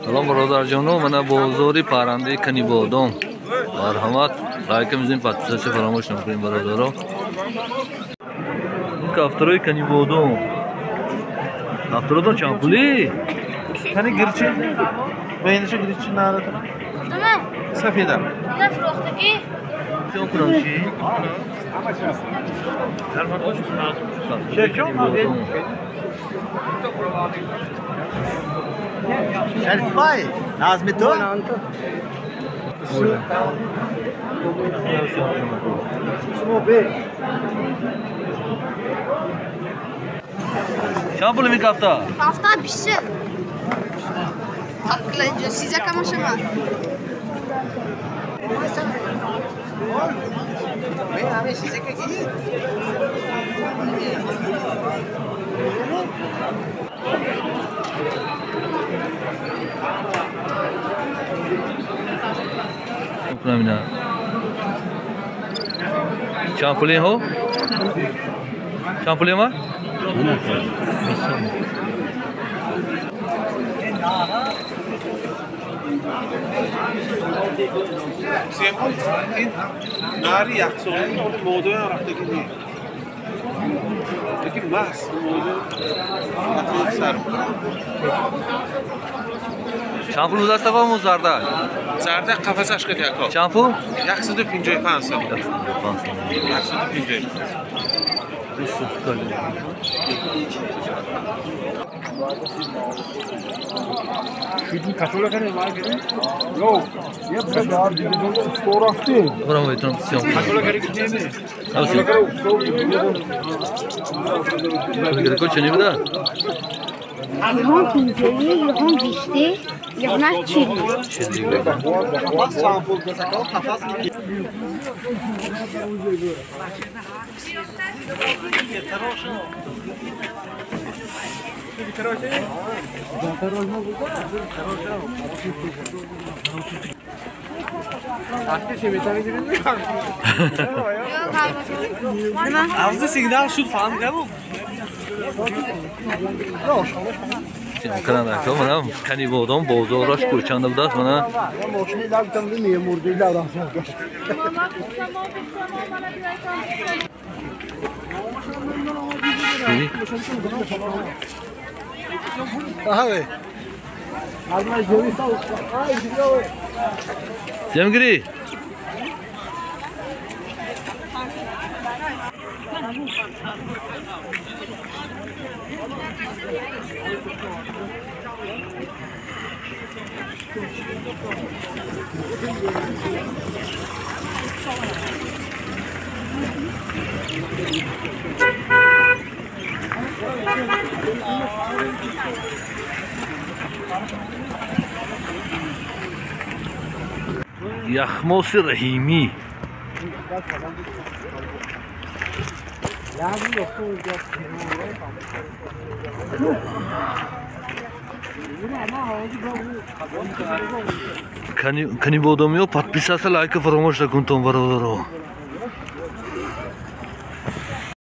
Салом бародарҷоно, мана бозори паррандаи Канибодом. Марҳамат, лайка мизем, подписаться фаромӯш накунем бародаро. Ин кафтарои Канибодом. Кафтаротон чанд пулӣ? Кани гирчи? Бейниша гирчи наратона? Сафеда. На фурӯхтагӣ? Чӣ кунам чи? Шариф бай, назми ту? Чанд пули ми кафта? Кафта 20. Такла сиза камашама. Чанд пули ҳо? Чанд пули ма? Нари яксола модаям рафтагӣ не. Лекин маҳз мода сар. Чанд пул будаст аба му зардак? Зардак қафасаш қид яко. Чанд пул? 155 сом. 155. Йон пинҷоӣ, йон бисте, йона чили. Signal шуд фаҳмидам. Мана Канибодом бозораш кӯчанда будааст. Мана Земгирӣ? Яхмоси Раҳимӣ. Канибодомиё подписаться, лайка фаромӯш накунтон бародаро.